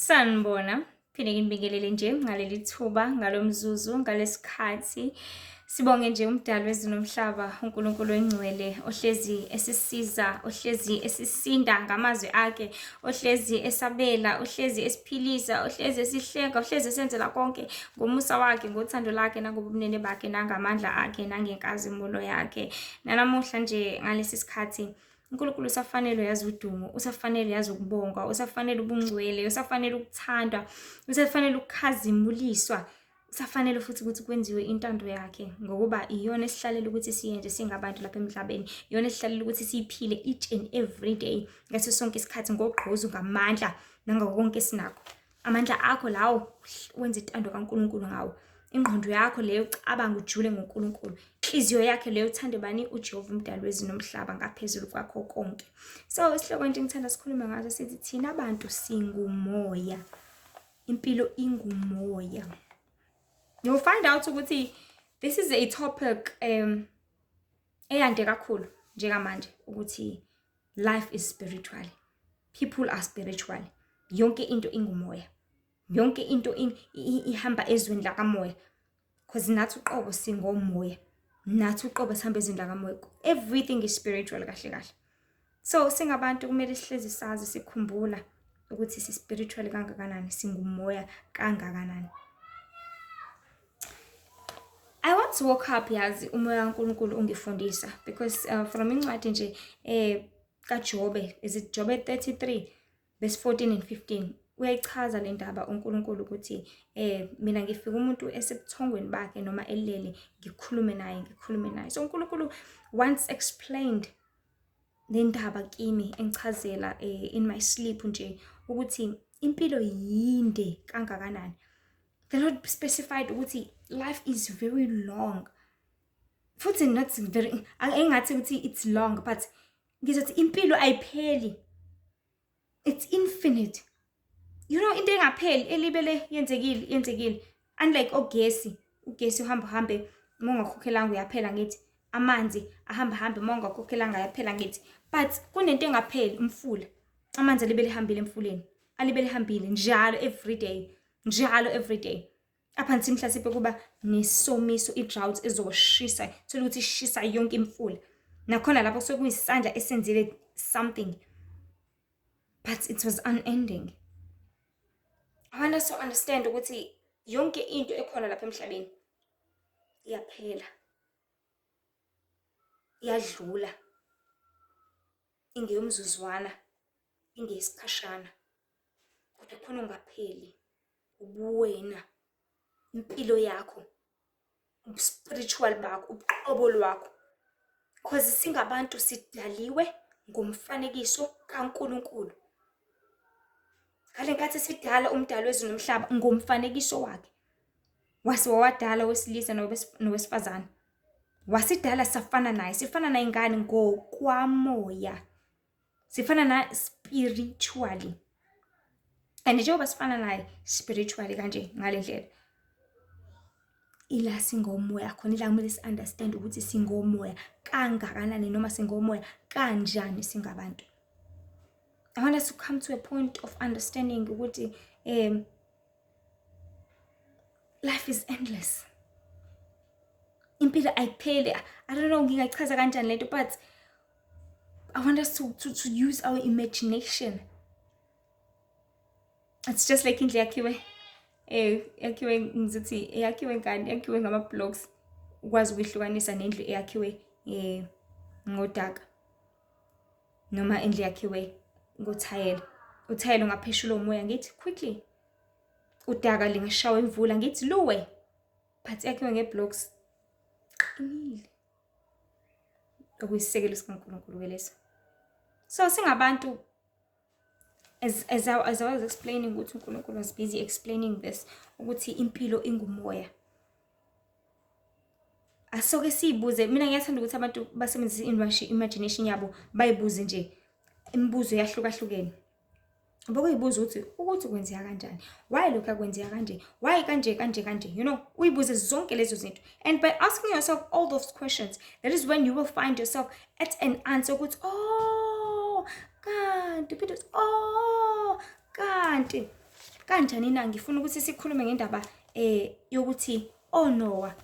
Sanibona, phinde nginibingelele nje ngaleli thuba, ngalo mzuzu, ngalesikhathi. Sibonge nje uMdali wezulu nomhlaba, uNkulunkulu oyingcwele, ohlezi esisiza, ohlezi esisinda ngamazwi akhe, ohlezi esabela, ohlezi esiphilisa, ohlezi esihlenga, ohlezi esenzela konke ngomusa wakhe, ngothando lakhe, nangobumnene bakhe, nangamandla akhe, nangenkazimulo yakhe. Nanamuhla nje ngalesi sikhathi, uNkulunkulu usafanele yazi udumo, usafanele yazi ukubongwa, usafanele ubungcwele, usafanele ukuthandwa, usafanele ukukhazimuliswa, usafanele futhi ukuthi kwenziwe intando yakhe, ngokuba iyona esihlalela ukuthi siyenze singabantu lapha emhlabeni, iyona esihlalela ukuthi siyiphile each and every day, ngaso sonke isikhathi, ngogqozu, ngamandla, nangako konke esinakho. Amandla akho lawo, wenza intando kaNkulunkulu ngawo. Ingqondo yakho leyo, ucabanga ujule ngoNkulunkulu. Inhliziyo yakhe leyo, uthande bani? UJehova uMdali wezulu nomhlaba ngaphezulu kwakho konke. So isihloko nje ngithanda sikhulume ngaso sithi thina abantu singumoya. Impilo ingumoya. You'll find out ukuthi this is a topic eyande kakhulu njengamanje, ukuthi life is spiritual. People are spiritual. Yonke into ingumoya. Yonke into ihamba ezweni lakamoya. Because nathi uqobo singomoya. Nathi uqobo sihamba ezweni lakamoya. Everything is spiritual kahle kahle. So singabantu kumele sihlezi sazi, sikhumbula ukuthi si spiritual kangakanani, singumoya kangakanani. I once woke up, yazi, umoya kaNkulunkulu ungifundisa because from incwadi nje kaJobe, is it Jobe 33 verse 14 and 15, uyayichaza le ndaba uNkulunkulu ukuthi mina ngifika umuntu esebuthongweni bakhe noma elele, ngikhulume naye, ngikhulume naye. So uNkulunkulu once explained le ndaba kimi, engichazela in my sleep nje ukuthi impilo yinde kangakanani. The Lord specified ukuthi life is very long, futhi not very, engathi ukuthi it's long, but ngizothi impilo ayipheli, it's infinite. Into engapheli elibele yenzekile yenzekile, unlike ogesi. Ugesi uhamba uhambe, uma ungakhokhelanga uyaphela, ngithi amanzi ahamba hambe, uma ungakhokhelanga ayaphela, ngithi, but kunento engapheli, umfula. Amanzi alibele ehambile emfuleni, alibele ehambile njalo every day, njalo every day, up until mhlasimpe kuba nesomiso, i-drought ezoshisa, thola ukuthi ishisa yonke imfula. Nakhona lapho kusuke kuyisandla esenzile something, but it was unending. I want us to understand ukuthi yonke into ekhona lapha emhlabeni iyaphela, iyadlula, ingeyomzuzwana, ingeyesikhashana, kodwa khona ongapheli, ubuwena, impilo yakho, spiritual bakho, uqobo lwakho, 'cause singabantu sidaliwe ngomfanekiso kaNkulunkulu. Ngale nkathi sidala uMdali wezulu nomhlaba ngomfanekiso wakhe, wase wawadala owesilisa nowesifazane, wasidala safana naye. Sifana naye ngani? Ngokwamoya, sifana naye spiritually. And njengoba sifana naye spiritually kanje ngale ndlela, ila singomoya khona, ila kumele si-understand ukuthi singomoya kangakanani noma singomoya kanjani singabantu. I want us to come to a point of understanding ukuthi life is endless, impilo ayipheli. I don't know ngingachaza kanjani lento, but I want us to use our imagination. It's just like indlu yakhiwe, ngizothi yakhiwe ngani? Yakhiwe ngama-blocks, ukwazi ukuyihlukanisa nendlu eyakhiwe ngodaka noma indlu yakhiwe ngothayela. Uthayela ungapheshulwa umoya, ngithi, quickly. Udaka lingashawa imvula, ngithi, luwe, but yakhiwe nge-blocks, qinile, okuyisisekelo sikaNkulunkulu-ke leso. So singabantu, as I was explaining ukuthi uNkulunkulu was busy explaining this, ukuthi impilo ingumoya, asoke siyibuze. Mina ngiyathanda ukuthi abantu basebenzise imagination yabo, bayibuze nje imibuzo eyahlukahlukene. Bokuyibuza ukuthi kwenzeka kanjani, why lokhu akwenzeka kanje, why kanje kanje kanje, uyibuze zonke lezo zinto. And by asking yourself all those questions, that is when you will find yourself at an answer ukuthi, oh, kanti phinde, oh, kanti. Kanjani na? Ngifuna ukuthi sikhulume ngendaba yokuthi oNoah,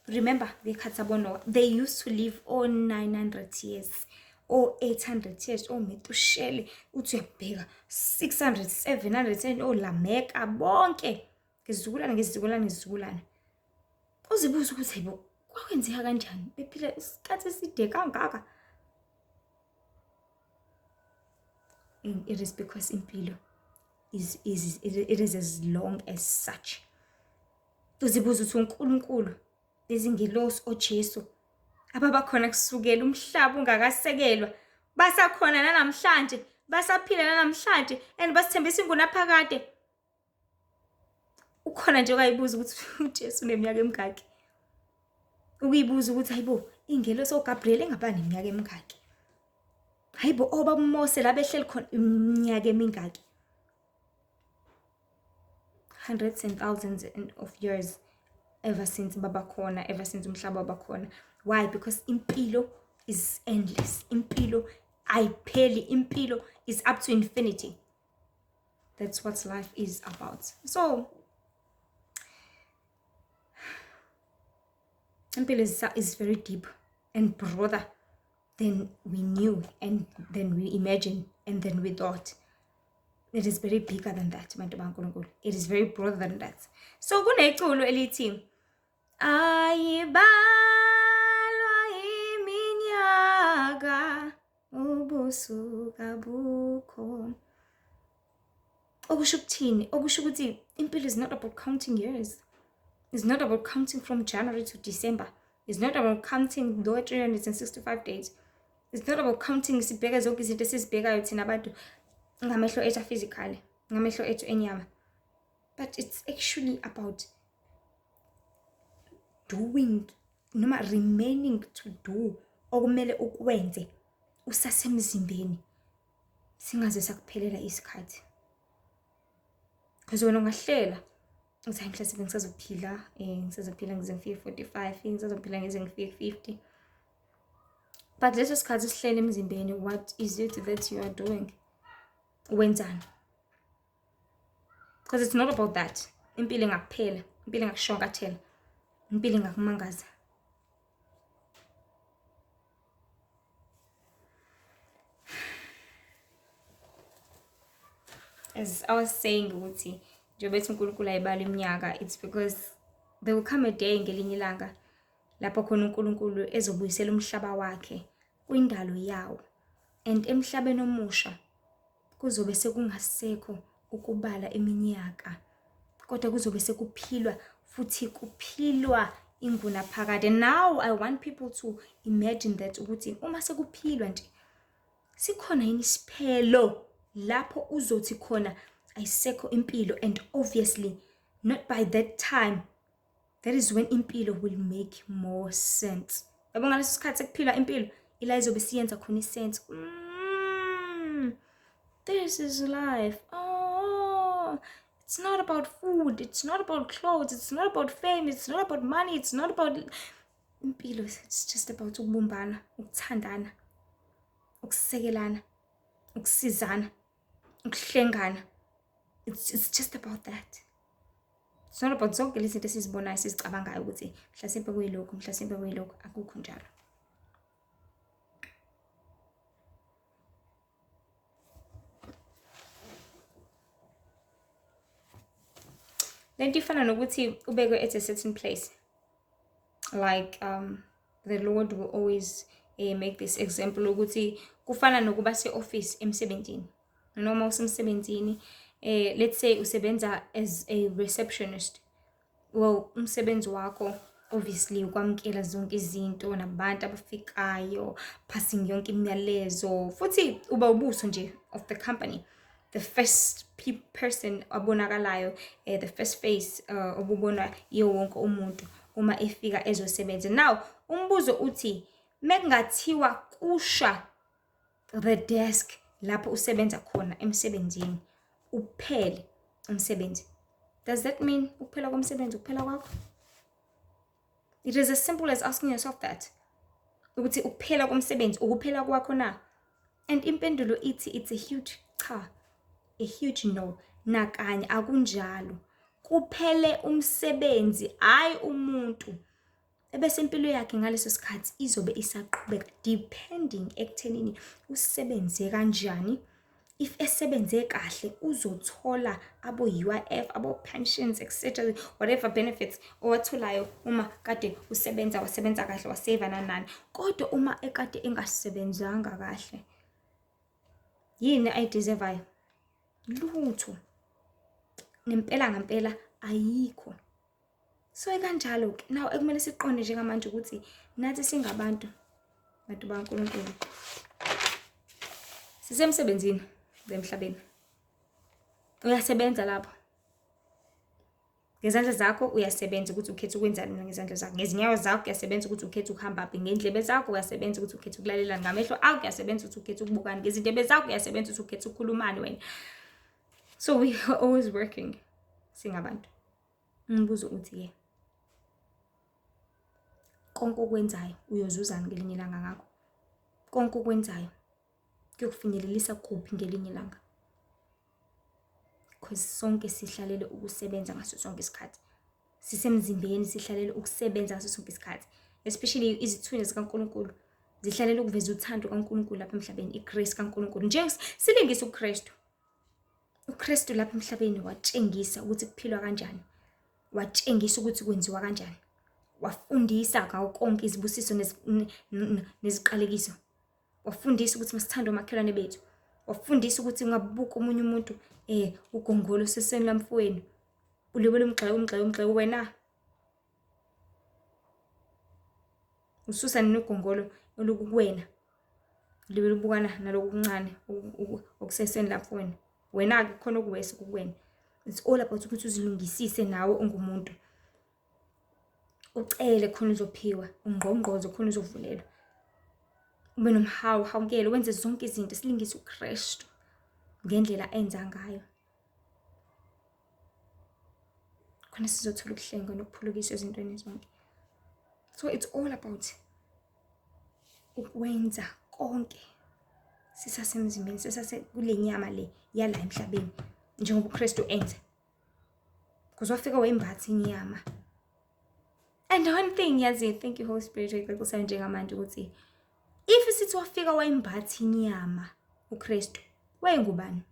remember ngekhathi saboNoah, they used to live o 900 years, o 800 years, o Metushele, uthi uyabheka 600, 700, o Lameka, bonke ngezizukulwane ngezizukulwane ngezizukulwane. Uzibuza ukuthi hayibo kwakwenzeka kanjani bephila isikhathi eside kangaka? And it is because impilo is it is as long as such. Uzibuza ukuthi uNkulunkulu, izingilosi, oJesu ababakhona kusukela umhlaba ungakasekelwa, basakhona nanamhlanje, basaphila nanamhlanje, and basithembisa ingunaphakade. Ukhona nje okayibuza ukuthi uJesu uneminyaka emingaki? Ukuyibuza ukuthi hayibo ingelosi oGabriel engaba neminyaka emingaki? Hayibo obaba uMose la behleli khona iminyaka emingaki? Hundreds and thousands of years ever since baba khona, ever since umhlaba waba khona. Why? Because impilo is endless. Impilo ayipheli, impilo is up to infinity. That's what life is about. So impilo is very deep and broader than we knew and than we imagined and than we thought. It is very bigger than that, bantu baNkulunkulu. It is very broader than that. So kuneculo elithi ayibalwa iminyaka ubusuku bukho. Okusho ukuthini? Okusho ukuthi impilo is not about counting years. It's not about counting from January to December. It's not about counting the 365 days. It's not about counting sibheke zonke izinto esizibhekayo thina abantu ngamehlo ethu physically, ngamehlo ethu enyama. But it's actually about doing noma remaining to do okumele ukwenze usasemzimbeni singaze sakuphelela isikhathi. Because wena ungahlela uthi hayi mhlasimbe ngisazophila, ngisazophila ngize ngifike 45, ngisazophila ngize ngifike 50. But leso sikhathi sihlele emzimbeni, what is it that you are doing? Wenzani? Because it's not about that. Impilo ingakuphela, impilo ingakushonkathela, impilo ingakumangaza. As I was saying ukuthi njengoba ethi uNkulunkulu ayibala iminyaka, it's because there will come a day ngelinye ilanga lapho khona uNkulunkulu ezobuyisela umhlaba wakhe kwindalo yawo, and emhlabeni omusha kuzobe sekungasekho ukubala iminyaka, kodwa kuzobe sekuphilwa futhi kuphilwa ingunaphakade. Now I want people to imagine that ukuthi uma sekuphilwa nje sikhona yini isiphelo lapho uzothi khona ayisekho impilo, and obviously not by that time. That is when impilo will make more sense. Yabo ngaleso sikhathi sekuphilwa impilo ila izobe siyenza khona isense. This is life. Oh, it's not about food, it's not about clothes, it's not about fame, it's not about money, it's not about impilo, it's just about ukubumbana, ukuthandana, ukusekelana, ukusizana, ukuhlengana. It's just about that. It's not about zonke lezi zinto esizibonayo sizicabangayo ukuthi mhlasimpe kuyilokhu, mhlasimpe kuyilokhu, akukho njalo. Lento ifana nokuthi ubekwe at a certain place. Like the Lord will always make this example ukuthi kufana nokuba se-office emsebenzini. Noma usemsebenzini, let's say usebenza as a receptionist. Well, umsebenzi wakho obviously ukwamukela zonke izinto nabantu abafikayo, passing yonke imiyalezo, futhi uba ubuso nje of the company. The first person abonakalayo, the first face obubonwa yiwo wonke umuntu uma efika ezosebenza. Now, umbuzo uthi mekungathiwa kusha the desk lapho usebenza khona emsebenzini, uphele umsebenzi, does that mean ukuphela komsebenzi ukuphela kwakho? It is as simple as asking yourself that. Ukuthi ukuphela komsebenzi ukuphela kwakho na? And impendulo ithi it's a huge cha, a huge no. Nakanye akunjalo. Kuphele umsebenzi, hhayi umuntu. Ebese impilo yakhe ngaleso sikhathi izobe isaqhubeka depending ekuthenini usebenze kanjani. If esebenze kahle uzothola abo-U_I_F, abo-pensions etc, whatever benefits owatholayo uma kade usebenza, wasebenza kahle, waseyiva nani nani. Kodwa uma ekade engasebenzanga kahle, yini ayidizevayo? Lutho. Nempela ngampela ayikho. So kanjalo-ke naw ekumele siqonde njengamanje ukuthi nathi singabantu, bantu bakaNkulunkulu, sisemsebenzini emhlabeni. Uyasebenza lapho ngezandla zakho, uyasebenza ukuthi ukhetha ukwenzani wena ngezandla zakho. Ngezinyawo zakho uyasebenza ukuthi ukhetha ukuhamba phi. Ngendlebe zakho uyasebenza ukuthi ukhetha ukulalelani. Ngamehlo akho uyasebenza ukuthi ukhetha ukubukani. Ngezindebe zakho uyasebenza ukuthi ukhetha ukukhulumani wena. So we are always working singabantu. Umbuzo uthi-ke, konke okwenzayo uyozuzani ngelinye ilanga ngakho? Konke okwenzayo kuyokufinyelelisa kuphi ngelinye ilanga? Because sonke sihlalele ukusebenza ngaso sonke isikhathi. Sisemzimbeni sihlalele ukusebenza ngaso sonke isikhathi. Especially izithunywa zikaNkulunkulu zihlalele ukuveza uthando kaNkulunkulu lapha emhlabeni, igrace kaNkulunkulu. Nje silingise uKristu. UKristu lapha emhlabeni watshengisa ukuthi kuphilwa kanjani, watshengisa ukuthi kwenziwa kanjani, wafundisa ngawo konke izibusiso neziqalekiso, wafundisa ukuthi masithande omakhelwane bethu, wafundisa ukuthi ungabuka omunye umuntu ugongolo seseni lamfowenu ulibele umgxeke umgxeke umgxeke wena ususa nini ugongolo olukuwena libe lubukana naloku kuncane okusesweni lapho wena. Wena-ke kukhona okuwesi kuwena. It's all about ukuthi uzilungisise nawe ungumuntu, ucele khona uzophiwa, ungqongqoze khona uzovulelwa, ube nomhawu, hawukele, wenze zonke izinto. Silingise uKristu ngendlela enza ngayo khona sizothola ukuhlengwa nokuphulukiswa ezintweni zonke. So it's all about ukwenza konke sisasemzimbeni, sisase kule nyama le yala emhlabeni, njengoba uKristu enza, because wafika wembatha inyama. And one thing yazi, thank you Holy Spirit oyicacisayo njengamanje ukuthi if sithi wafika wayimbatha inyama uKristu, wayengubani?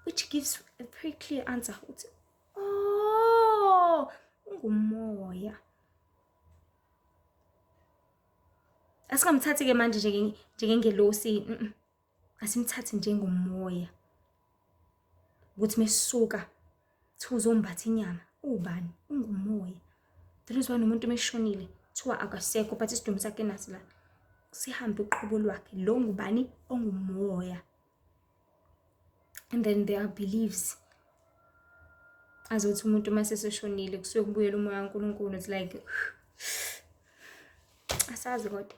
Which gives a pretty clear answer ukuthi oh, ungumoya. Asingamthathi ke manje njengengelosi, asimthathe njengomoya ukuthi mesuka kuthiwa uzombatha inyama, ubani? Ungumoya. That is why nomuntu meshonile kuthiwa akasekho, but isidumbu sakhe naso la sihambe uqobo lwakhe. Lo ngubani? Ongumoya. And then there are beliefs azothi umuntu uma seseshonile kusuke kubuyela umoya kaNkulunkulu. It's like asazi, kodwa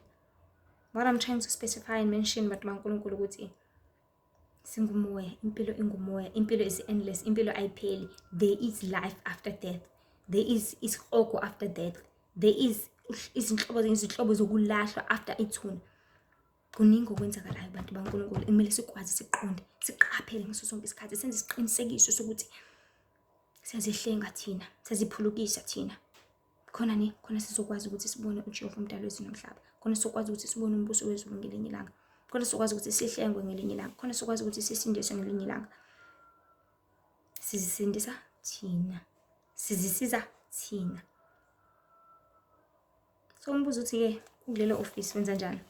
what I'm trying to specify and mention, bantu baNkulunkulu, ukuthi singumoya, impilo ingumoya, impilo is endless, impilo ayipheli. There is life after death, there is isihogo after death, there is izinhlobo izinhlobo zokulahlwa after ithuna. Kuningi okwenzakalayo, bantu baNkulunkulu, ekumele sikwazi, siqonde, siqaphele ngaso sonke isikhathi, senze isiqinisekiso sokuthi siyazihlenga thina, siyaziphulukisa thina, khona ne khona sizokwazi ukuthi sibone uJehova umdali wezulu nomhlaba, khona sizokwazi ukuthi sibone umbuso wezulu ngelinye ilanga, khona sizokwazi ukuthi sihlengwe ngelinye ilanga, khona sizokwazi ukuthi sisindiswe ngelinye ilanga. Sizisindisa thina, sizisiza thina. So umbuzo uthi-ke, ukulelo office wenza njani?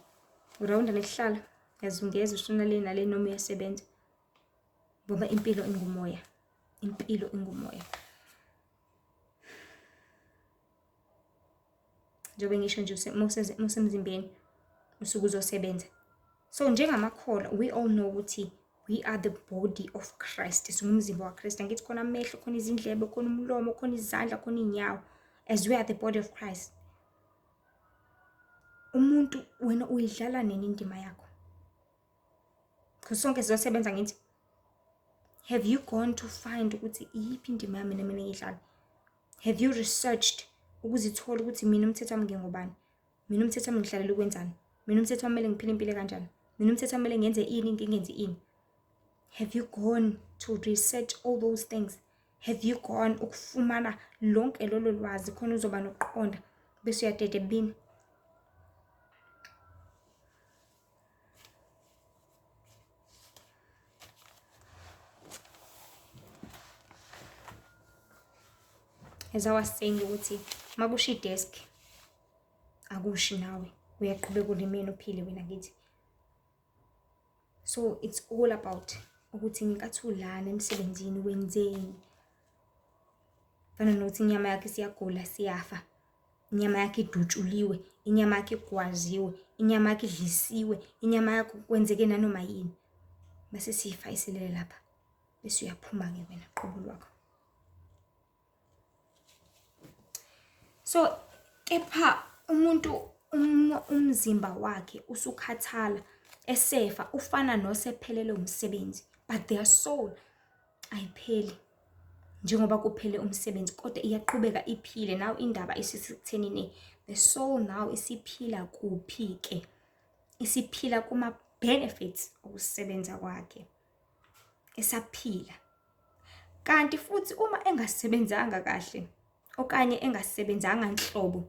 Urawunda nesihlalo, uyazungeza, ushona le nale, noma uyasebenza? Ngoba impilo ingumoya, impilo ingumoya. Njengoba ngisho nje, uma usemzimbeni usuke uzosebenza. So njengamakholwa, we all know ukuthi we are the body of Christ, singumzimba waKristu. Angithi khona amehlo, khona izindlebe, khona umlomo, khona izandla, khona iy'nyawo. As we are the body of Christ, umuntu wena uyidlala nini indima yakho? Because sonke sizosebenza, ngithi have you gone to find ukuthi iyiphi indima yami mina ngiyidlala? Have you researched ukuzithola ukuthi mina umthetho wami ngingubani, mina umthetho wami ngihlalele ukwenzani, mina umthetho wami kumele ngiphile impilo kanjani, mina umthetho wami kumele ngenze ini, ngingenzi ini? Have you gone to research all those things? Have you gone ukufumana lonke lolo lwazi khona uzoba nokuqonda bese uyadeda ebini? As I was saying ukuthi makusho i-desk akushi nawe uyaqhubeka ulimeni uphile wena ngithi. So it's all about ukuthi ngenkathi ulana emsebenzini wenzeni. Fana nokuthi inyama yakhe siyagula siyafa. Inyama yakhe idutshuliwe, inyama yakhe igwaziwe, inyama yakhe idlisiwe, inyama yakhe kwenzeke nanoma yini. Bese sifa isilele lapha. Bese uyaphuma-ke wena qobo lwakho. So kepha umuntu umzimba wakhe usukhathala esefa ufana nosephelelwe umsebenzi, but their soul ayipheli njengoba kuphele umsebenzi, kodwa iyaqhubeka iphile. Now indaba isisekutheni the soul now isiphila kuphi ke? Isiphila kuma benefits okusebenza kwakhe esaphila. Kanti futhi uma engasebenzanga kahle okanye engasebenzanga nhlobo,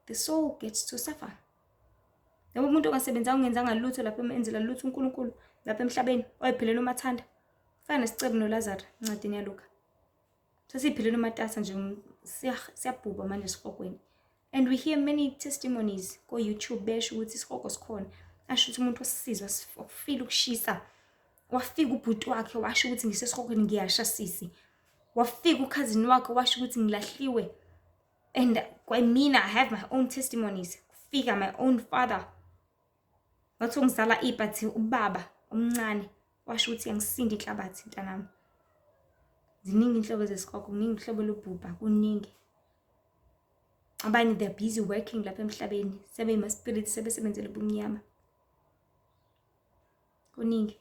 the soul gets to suffer. Yabo umuntu ongasebenzanga ungenzanga lutho lapha enzela lutho uNkulunkulu lapha emhlabeni oyiphilela umathanda. Fana nesicebu noLazaro encwadini yaLuka. Sesiphilela umatasa nje siyabhubha manje esihogweni. And we hear many testimonies ko YouTube besho ukuthi isihogo sikhona. Asho ukuthi umuntu wasizwa wafila ukushisa. Wafika ubhuti wakhe washo ukuthi ngisesihogweni ngiyasha sisi. Wafika ukhazini wakhe washo ukuthi ngilahliwe. And kwamina I have my own testimonies. Kufika my own father. Wathi ungizala ibhathi ubaba omncane washo ukuthi angisinda inhlabathi mntanami. Ziningi inhlobo zesihogo, kuningi uhlobo lobhubha, kuningi. Abanye they're busy working lapha emhlabeni, sebeyima-spirit, sebesebenzela ubumnyama. Kuningi.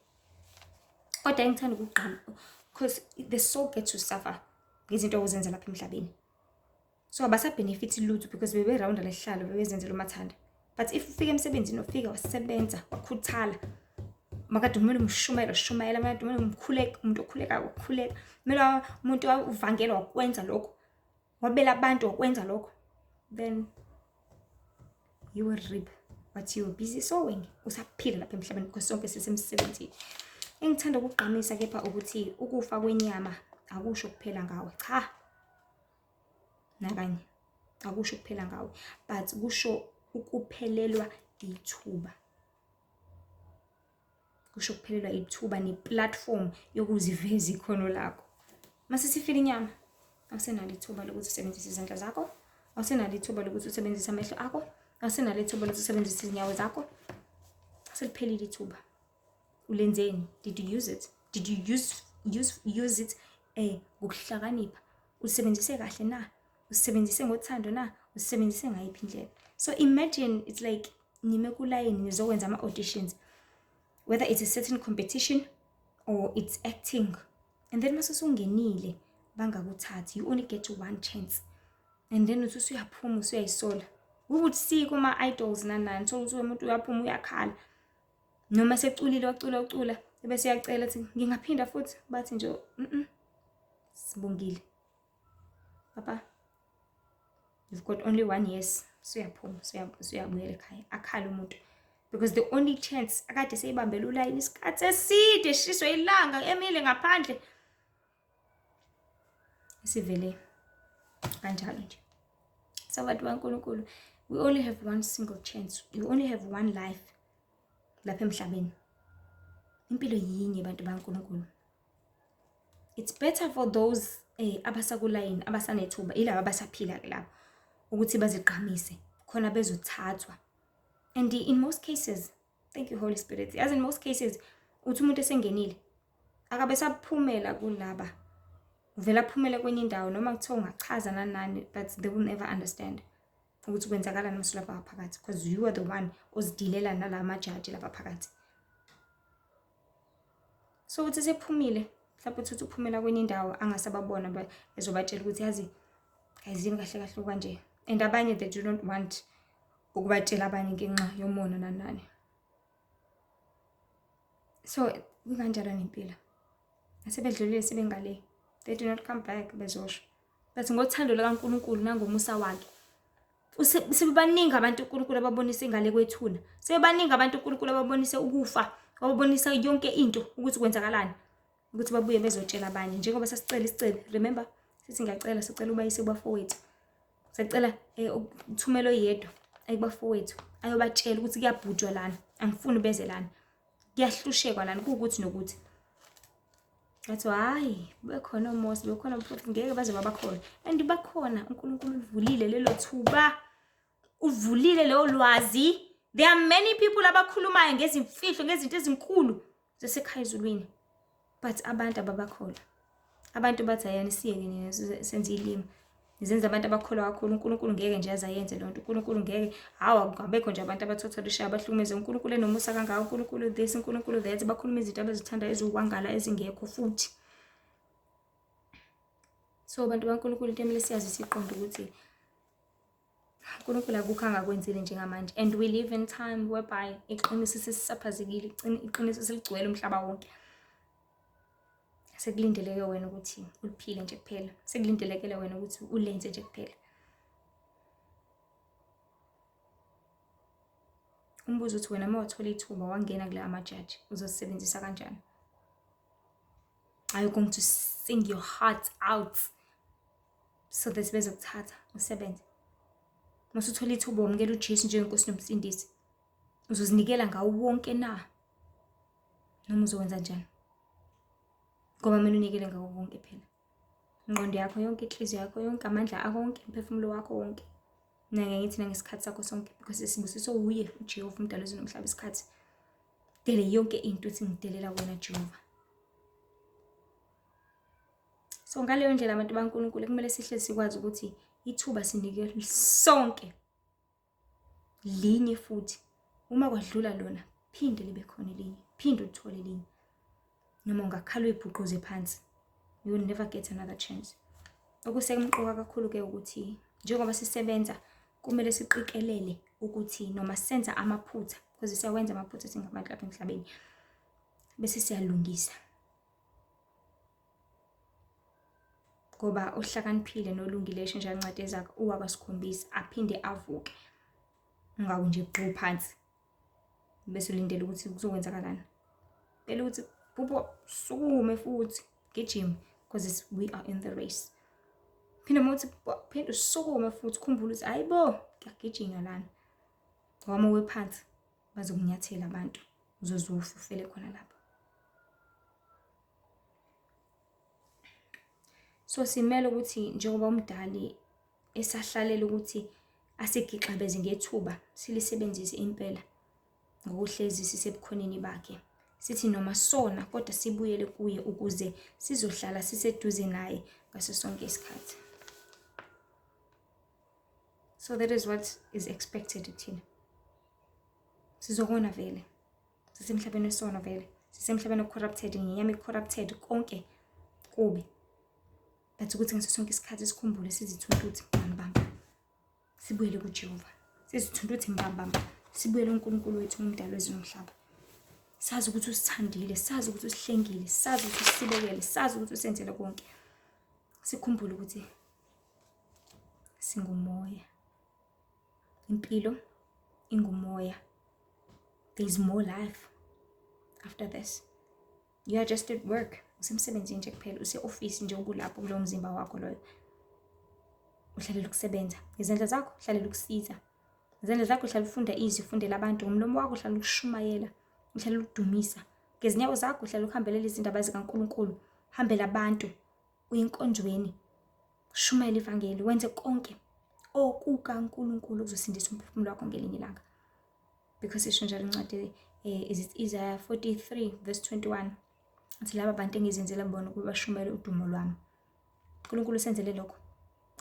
Kodwa engithanda ukugqama because the soul gets to suffer ngezinto ozenza lapha emhlabeni. So abasabhenefithi lutho because beberawunda lesihlalo bebezenzela umathanda. But if ufika emsebenzini ufika wasebenza wakhuthala, makade kumele umshumayela ushumayela, makade kumele umkhuleka umuntu okhulekayo wakhuleka, kumele umuntu uvangela wakwenza lokho, wabela abantu wakwenza lokho, then you will reap what you were busy sowing. Usaphila lapha emhlabeni because sonke sisemsebenzini. Engithanda ukugqamisa kepha ukuthi ukufa kwenyama akusho kuphela ngawe, cha nakanye akusho kuphela ngawe, but kusho ukuphelelwa ithuba. Kusho ukuphelelwa ithuba neplatform yokuziveza ikhono lakho. Mase sifile inyama, awusenalo ithuba lokuthi usebenzise izandla zakho, awusenalo ithuba lokuthi usebenzise amehlo akho, awusenalo ithuba lokuthi usebenzise izinyawo zakho. Seliphelile ithuba. Ulenzeni? Did you use it? Did you use it ngokuhlakanipha? Usebenzise kahle na? Usebenzise ngothando na? Usebenzise ngayiphi indlela? So imagine it's like nime kulayini nizokwenza ama-auditions, whether it's a certain competition or it's acting, and then mase usungenile bangakuthathi, you only get one chance, and then uthi usuyaphuma usuyayisola. We would see kuma-idols nanani, so uthi umuntu uyaphuma uyakhala, noma seculile wacula ucula ebese uyacela athi ngingaphinda futhi, bathi nje sibongile papa, you've got only one yes. Suyaphuma suyabuyela ekhaya, akhala umuntu because the only chance akade seyibambele ulayini isikhathi eside, eshiswe ilanga emile ngaphandle, sivele kanjalo nje. So bantu baNkulunkulu, we only have one single chance, we only have one life lapha emhlabeni. Impilo yinye bantu baNkulunkulu. It's better for those abasakulayini, abasanethuba, ilaba abasaphila ke lapho, ukuthi bazigqamise khona bezothathwa. And in most cases, thank you Holy Spirit, as in most cases uthi umuntu esengenile akabe saphumela kulaba, uvela aphumele kwenye indawo, noma kuthiwa ungachaza nanani, but they will never understand ukuthi kwenzakalani uma usulapha phakathi, because you are the one ozidilela nala majaji lapha phakathi. So uthi sephumile, mhlawumbe uthi uphumela kwenye indawo angasababona, ezobatshela ukuthi yazi ayizini kahle kahle kanje. And abanye they do not want ukubatshela abanye ngenxa yomona nanani. So kukanjalo nempilo. Asebedlulile sebengale. They do not come back bezosho. But ngothando lukaNkulunkulu nangomusa wakhe sebebaningi abantu uNkulunkulu ababonise ngale kwethuna. Sebebaningi abantu uNkulunkulu ababonise ukufa, wababonisa yonke into ukuthi kwenzakalani. Ukuthi babuye bezotshela abanye njengoba sasicela isicelo, remember? Sithi ngiyacela, sicela ubayise kubafowethu. Sacela ukuthumela oyedwa ekubafowethu ayobatshela ukuthi kuyabhujwa lana, angifuni beze lana. Kuyahlushekwa lana kuwukuthi nokuthi. Ngathi hayi, bekhona oMose, bekhona umprofethi, ngeke baze babakhona. And bakhona, uNkulunkulu ulivulile lelo thuba. Uvulile leyo lwazi. There are many people abakhulumayo ngezimfihlo, ngezinto ezinkulu zasekhaya ezulwini. But abantu ababakholwa. Abantu bathi ayani siyeke nina senze ilimi. Nizenza abantu abakholwa kakhulu. uNkulunkulu ngeke nje aze ayenze loo nto. uNkulunkulu ngeke, hawu akubekho nje abantu abathotholishayo abahlukumeze. uNkulunkulu enomusa kangaka, uNkulunkulu this, uNkulunkulu that. Bakhuluma izinto abazithandayo eziwukwangala ezingekho futhi. So bantu baNkulunkulu into emele siyazi siqonde ukuthi uNkulunkulu akukho angakwenzile njengamanje, and we live in time whereby iqiniso sesisaphazekile, iqiniso seligcwele umhlaba wonke. Sekulindeleke wena ukuthi uliphile nje kuphela, sekulindelekele wena ukuthi ulenze nje kuphela. Umbuzo uthi wena uma wathola ithuba wangena kula amajaji uzosebenzisa kanjani? Are you going to sing your heart out so that bezokuthatha usebenze? Masuthola ithuba wamukela uJesu njengenkosi nomsindisi, uzozinikela ngawo wonke na? Noma uzokwenza njani? Ngoba kumele unikele ngawo wonke phela. Ingqondo yakho yonke, inhliziyo yakho yonke, amandla akho wonke, umphefumulo wakho wonke. Mina ngeke ngithi nangesikhathi sakho sonke because sibusiso wuye uJehova umdali wezulu nomhlaba isikhathi. Dele yonke into uthi ngidelela wena Jehova. So ngaleyo ndlela abantu baNkulunkulu kumele sihlezi sikwazi ukuthi ithuba sinike sonke linye futhi uma kwadlula lona phinde libe khona elinye, phinde uthole elinye. Noma ungakhala uyibhuquze phansi, you will never get another chance. Okusemqoka kakhulu-ke ukuthi njengoba sisebenza kumele siqikelele ukuthi noma senza amaphutha, because siyawenza amaphutha singabantu lapha emhlabeni, bese siyalungisa. Ngoba ohlakaniphile nolungile eshintsha incwadi ezakhe uwa kasikhombisa aphinde avuke. Ungawi nje gqu phansi bese ulindele ukuthi kuzokwenzakalani. Phela ukuthi phupho sukume futhi gijime because we are in the race. Phinde uma uthi phinde usukume futhi ukhumbule ukuthi hayi bo kuyagijinywa lana. Ngoba uma uwe phansi bazokunyathela abantu, uzoze ufe ufele khona lapho. So simele ukuthi njengoba umdali esahlalela ukuthi asigixabeze ngethuba silisebenzise impela ngokuhlezi sisebukhoneni bakhe. Sithi noma sona kodwa sibuyele kuye ukuze sizohlala siseduze naye ngaso sonke isikhathi. So that is what is expected kuthina. Sizokona vele. Sisemhlabeni wesono vele. Sisemhlabeni ocorrupted, ngenyama ecorrupted, konke kubi. But ukuthi ngaso sonke isikhathi sikhumbule sizithuntuthi mbambamba. Sibuyele kuJehova. Sizithuntuthi mbambamba. Sibuyele kuNkulunkulu wethu umdali wezulu nomhlaba. Sazi ukuthi usithandile, sazi ukuthi usihlengile, sazi ukuthi usibekele, sazi ukuthi usenzele konke. Sikhumbule ukuthi singumoya. Impilo ingumoya. There is more life after this. You are just at work. Usemsebenzini nje kuphela, use-ofisi nje ukulapho kulowo mzimba wakho loyo. Uhlalela ukusebenza. Ngezandla zakho uhlalela ukusiza. Ngezandla zakho uhlala ufunda izwi, ufundela abantu. Ngomlomo wakho uhlala ukushumayela, uhlala ukudumisa. Ngezinyawo zakho uhlala ukuhambelela izindaba zikaNkulunkulu, hambela abantu, uye enkonzweni, ushumayele ivangeli, wenze konke okukaNkulunkulu okuzosindisa umphefumulo wakho ngelinye ilanga. Because isho njalo incwadi is it Isaiah 43 verse 21 athi laba bantu engizenzela bona ukuba bashumayele udumo lwami. uNkulunkulu usenzele lokho,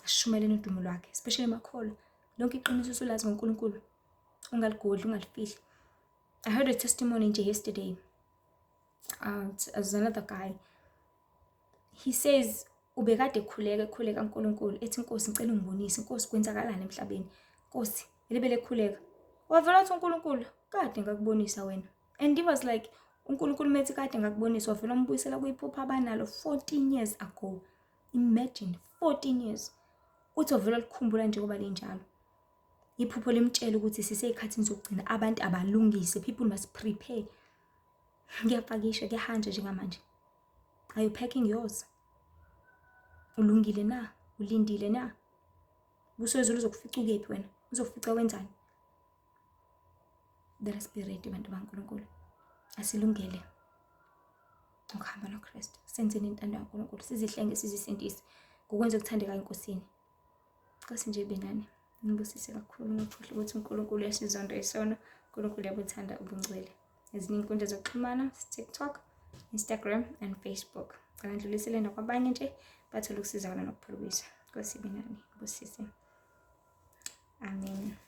asishumayeleni udumo lwakhe, especially makholwa. Lonke iqiniso usulazi ngoNkulunkulu, ungaligodli, ungalifihli. I heard a testimony nje yesterday. As another guy. He says ubekade ekhuleka ekhuleka uNkulunkulu ethi Nkosi ngicela ungibonise Nkosi kwenzakalani emhlabeni Nkosi elibele ekhuleka wavela wathi uNkulunkulu kade ngakubonisa wena and he was like UNkulunkulu methi kade ngakubonisa, wavela wambuyisela kwiphupho abanalo 14 years ago. Imagine, 14 years. Uthi wavela likhumbula njengoba linjalo. Iphupho limtshela ukuthi sisey'khathini zokugcina, abantu abalungise, people must prepare. Kuyapakisha, kuyahanjwa njengamanje. Are you packing yours? Ulungile na? Ulindile na? Ubuso wezulu uzokufica ukephi wena? Uzokufica wenzani? Let us be ready, bantu baNkulunkulu. Asilungele ukuhamba noKristu. Senzeni intando kaNkulunkulu, sizihlenge, sizisindise ngokwenza okuthandekayo eNkosini. Nkosi nje ibe nani. Nibusise kakhulu, ningakhohlwa ukuthi uNkulunkulu uyasizonda isono, uNkulunkulu uyabuthanda ubungcwele. Ezinye inkundla zokuxhumana, TikTok, Instagram and Facebook. Cela ndlulisele nakwabanye nje bathole ukusizakala nokuphulukiswa. Nkosi ibe nani, nibusise. Amen.